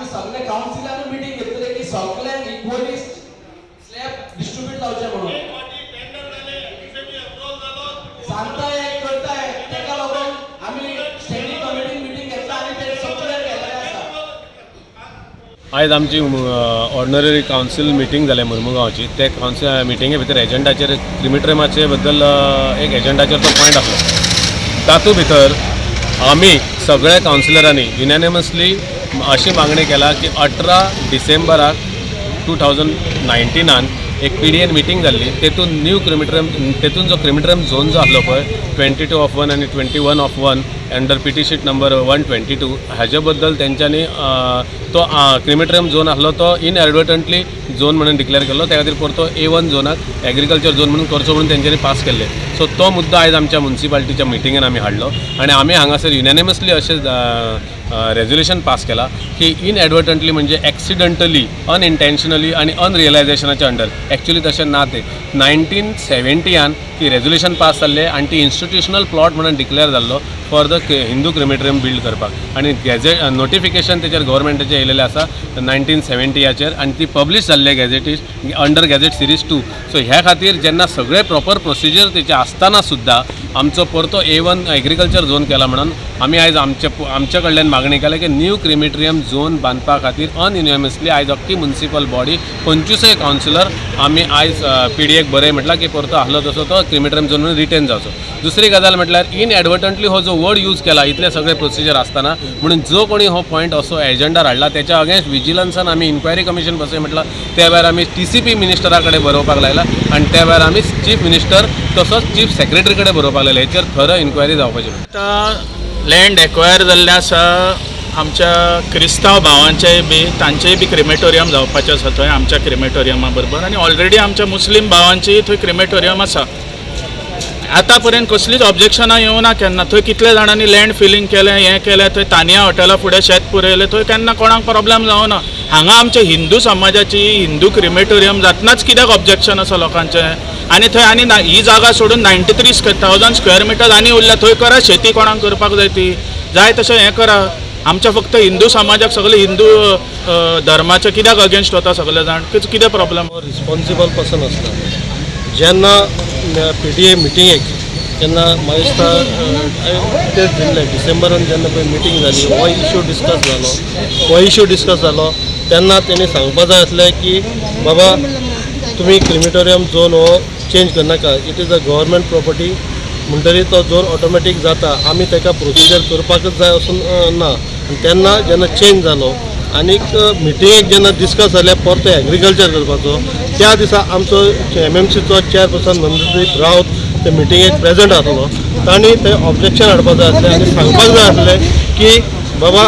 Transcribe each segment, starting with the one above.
आमी सगळे कावन्सिलान मिटींग घेतले की सगळ्यांक इक्वली स्लॅब डिस्ट्रीब्यूट जावचे म्हणून. सांगताय, करताय. तेका लागून आमी स्टँडींग कमिटीन मिटींग घेतला आनी ते सगळे केल्लें आसा. आयज आमची ऑर्डनरी कावन्सील मिटींग जाल्या मुर्मुगांवची. ते कावन्सील मिटिंगे भितर एजंडाचेर क्रिमिटोरियमाचे बद्दल एक एजंडाचेर तो पॉयंट आसलो. तातूंत भितर आमी सगळ्या कावन्सिलरांनी युनॅनिमसली अशी मागणी केला की 18 डिसेंबराक 2019नान एक पीडीएन मिटींग जाल्ली. तेतून न्यू क्रिमिटोरियम, तेतून जो क्रिमिटोरियम झोन जो आसलो पळय, 22 of 1 आनी 21 of 1 under PT sheet number 122, हाजे बद्दल तेंच्यांनी तो क्रिमिटोरियम झोन आसलो तो इनएडवर्टंटली झोन म्हणून डिक्लेअर केल्लो. त्या खातीर परतो ए 1 झोनाक एग्रीकल्चर झोन म्हणून करचो म्हणून तेंच्यांनी पास केल्ले. सो तो मुद्दो आयज आमच्या मुन्सिपाल्टीच्या मिटिंगेन आमी हाडलो आनी आमी हांगासर युनॅनिमसली अशें रेजोल्युशन पास केला की इनएडवर्टंटली म्हणजे एक्सिडंटली, अनइंटेन्शनली आनी अनरियलायझेशनाच्या अंडर. एक्चुअली तशें ना. ते 1970यान ती रेजोल्युशन पास जाल्लें आनी ती इन्स्टिट्युशनल प्लॉट म्हणून डिक्लेअर जाल्लो for the Hindu crematorium build करपाक आनी गॅझेट नोटिफिकेशन तेचेर गव्हर्मेंटाचें येयलेलें आसा 1970याचेर आनी ती पब्लीश जाल्ले गॅझेटीज अंडर गॅझेट सिरीज 2. सो ह्या खातीर जेन्ना सगळे प्रॉपर प्रोसिजर तेचे आसतना सुद्दां आमचो परतो ए 1 एग्रीकल्चर झोन केला म्हणून आमी आयज आमच्या कडल्यान मागणी केल्या की न्यू क्रिमिटोरियम झोन बांदपा खातीर अनयुनॅनिमसली आयज अख्खी मुन्सिपल बॉडी, 25 कावन्सिलर आमी आयज पीडीएक बरय म्हटलां की परतो आसलो तसो तो क्रिमिटोरियम झोन म्हणून रिटेन जावचो. दुसरी गजाल म्हटल्यार इनएडवर्टंटली हो जो वर्ड यूज केला इतले सगळे प्रोसिजर आसतना म्हणून जो कोणी हो पॉयंट असो एजंडार हाडला, तेच्या अगेन्स्ट विजिलन्सान आमी इन्क्वायरी कमिशन बसय म्हटलां. त्या भायर आमी टीसीपी मिनिस्टरा कडेन बरोवपाक लायला आनी त्या भायर आमी चीफ मिनिस्टर तसोच चीफ सेक्रेटरी कडेन बरोवपाक लायला. हेचेर खरो इन्क्वायरी जावपाची. आतां लँड एक्वायर जाल्लें आसा आमच्या क्रिस्तांव भावांचेय बी, तांचेय बी क्रिमेटोरियम जावपाचें आसा थंय आमच्या क्रिमेटोरियमा बरोबर आनी ऑलरेडी आमच्या मुस्लीम भावांचीय थंय क्रिमेटोरियम आसा. आतां पर्यंत कसलीच ऑब्जेक्शनां येवना केन्ना. थंय कितले जाणांनी लँड फिलींग केलें, हें केलें, थंय तानिया हॉटेला फुडें शेत पुरयलें, थंय केन्ना कोणाक प्रॉब्लेम जावना. हांगा आमच्या हिंदू समाजाची हिंदू क्रिमेटोरियम जातनाच कित्याक ऑब्जेक्शन आसा लोकांचें? आनी थंय आनी ही जागा सोडून 93,000 square meter आनी उरल्या. थंय करा शेती, कोणाक करपाक जाय ती, जाय तशें हें करा. आमच्या फक्त हिंदू समाजाक सगळे हिंदू धर्माचे कित्याक अगेन्स्ट वता सगळे जाण? कितें प्रॉब्लम? रिस्पॉन्सिबल पर्सन आसता. जेन्ना पीडीए मिटिंगेक तेन्ना म्हाका दिसता तेच दिल्ले डिसेंबरान जेन्ना पळय मिटींग जाली, हो इशू डिस्कस जालो. हो इशू डिस्कस जालो तेन्ना तेणी सांगपा जाय आसलें की बाबा, तुमी क्रिमिटोरियम झोन हो चेंज करनाका, it is a government property. म्हणटरीर तो झोन ऑटोमॅटीक जाता, आमी ताका प्रोसिजर करपाकच जाय असो ना. आनी तेन्ना जेन्ना चेंज जालो आनीक मिटिंगेक जेन्ना डिस्कस जालें परतो एग्रीकल्चर करपाचो, त्या दिसा आमचो एमएमसीचो चेअरपर्सन नंददीप रावत ते मिटिंगेक प्रेजंट आसलो. तांणी ते ऑब्जेक्शन हाडपाक जाय आसलें आनी सांगपाक जाय आसलें की बाबा,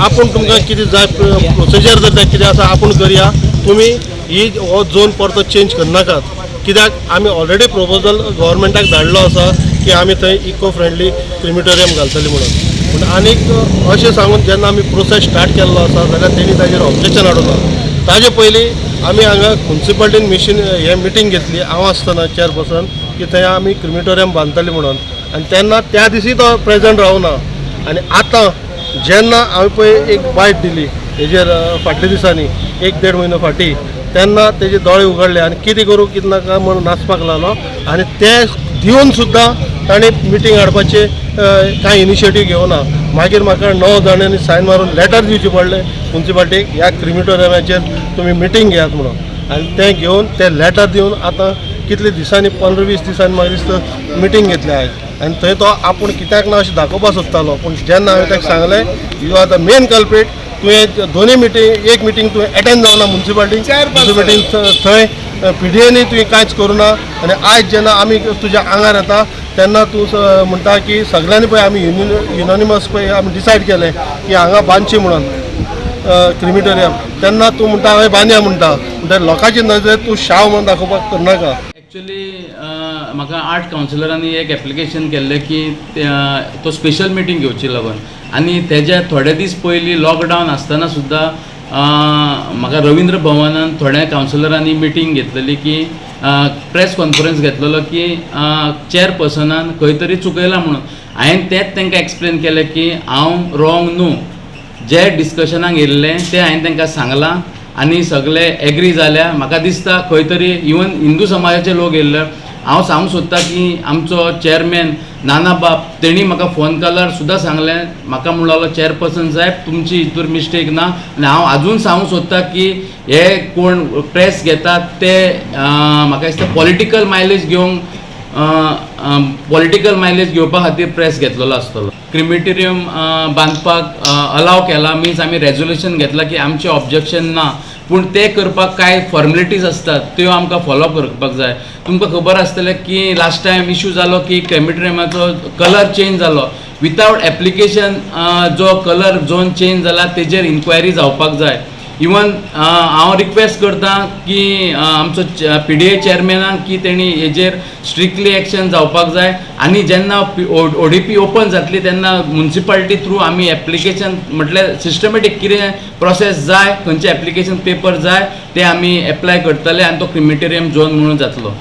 आपूण तुमकां कितें जाय, प्रोसिजर जर तें कितें आसा आपूण करया, तुमी ही हो झोन परतो चेंज करनाकात, कित्याक आमी ऑलरेडी प्रोपोजल गव्हर्मेंटाक धाडलो आसा की आमी थंय इको फ्रेंडली क्रिमिटोरियम घालतली म्हणून. पूण आनीक अशें सांगून जेन्ना आमी प्रोसेस स्टार्ट केल्लो आसा जाल्यार तेणी ताजेर ऑब्जेक्शन हाडून. ताजे पयलीं आमी हांगा मुन्सिपाल्टीन मिशीन हे मिटींग घेतली, हांव आसतना चेअरपर्सन, की थंय आमी क्रिमिटोरियम बांदतली म्हणून. आनी तेन्ना त्या दिसी तो प्रेजंट रावना. आनी आतां जेन्ना हांवें पळय एक बायट दिली हेजेर फाटल्या दिसांनी, एक देड म्हयनो फाटीं, तेन्ना तेजे दोळे उगडले आनी कितें करूं कितें नाका म्हणून नाचपाक लागलो. आनी ते दिवन सुद्दां तांणी मिटींग हाडपाचे कांय इनिशिएटीव घेवना. मागीर म्हाका णव जाणांनी सायन मारून लेटर दिवचे पडले मुन्सिपाल्टीक, ह्या क्रिमिटोरियमाचेर तुमी मिटींग घेयात म्हणून. आनी तें घेवन, तें लेटर दिवन आतां कितले दिसांनी, 15-20 दिसांनी म्हाका दिसता मिटींग घेतली आयज. आनी थंय तो आपूण कित्याक ना अशें दाखोवपाक सोदतालो. पूण जेन्ना हांवें ताका सांगलें, you are the main culprit, तुवें दोनूय मिटींग, एक मिटींग तुवें एटेंड जावना मुन्सिपाल्टी मिटींग, थंय पीडीएनी तुवें कांयच करूं ना आनी आयज जेन्ना आमी तुज्या आंगार येता तेन्ना तूं म्हणटा की सगळ्यांनी पळय आमी युनानिमस पळय आमी डिसायड केलें की हांगा बांदची म्हणून क्रिमिटोरियम, तेन्ना तूं म्हणटा हांवें बांदया म्हणटा. म्हणटा लोकांचे नदरेंत तूं शाव म्हणून दाखोवपाक करनाका. एक्चुली म्हाका आठ कावन्सिलरांनी एक एप्लिकेशन केल्लें की तो स्पेशल मिटींग घेवची लागून. आनी तेज्या थोडे दीस पयलीं लॉकडावन आसतना सुद्दां म्हाका रविंद्र भवनान थोड्या कावन्सिलरांनी मिटींग घेतलेली की प्रेस कॉन्फरन्स घेतलेलो की चेअरपर्सनान खंय तरी चुकयलां म्हणून. हांवें तेंच तांकां एक्सप्लेन केलें की हांव रॉंग न्हू. जे डिस्कशनाक येयल्लें तें हांवें तांकां सांगलां आनी सगळे एग्री जाल्या. म्हाका दिसता खंय तरी इवन हिंदू समाजाचे लोक येयल्ले. हांव सांगूंक सोदतां की आमचो चेअरमॅन नानाबाब तेणी म्हाका फोन केल्यार सुद्दां सांगलें, म्हाका म्हणूंक लागलो चेअरपर्सन साहेब तुमची हितूर मिस्टेक ना. आनी हांव आजून सांगूंक सोदतां की हे कोण प्रेस घेतात ते म्हाका दिसता पॉलिटिकल मायलेज घेवंक, पॉलिटिकल मायलेज घेवपा खातीर प्रेस घेतलेलो आसतलो. क्रिमिटेरियम बांदपाक अलाव केला मिन्स आमी रेजोल्युशन घेतलां की आमचें ऑब्जेक्शन ना, पूण तें करपाक कांय फॉर्मेलिटीज आसतात त्यो आमकां फॉलो करपाक जाय. तुमकां खबर आसतलें की लास्ट टायम इशू जालो की क्रेमिटेरियमाचो कलर चेंज जालो वितावट एप्लिकेशन, जो कलर झोन चेंज जाला तेजेर इन्क्वायरी जावपाक जाय. इवन हांव रिक्वेस्ट करता की आमचो पीडीए चेअरमॅनाक की तेणी हेजेर स्ट्रिक्टली एक्शन जावपाक जाय आनी जेन्ना ओडीपी ओपन जातली तेन्ना मुन्सिपालिटी थ्रू आमी एप्लिकेशन म्हटल्यार सिस्टमॅटीक कितें प्रोसेस जाय, खंयचे एप्लिकेशन पेपर जाय ते आमी एप्लाय करतले आनी तो क्रिमिटेरियम झोन म्हणून जातलो.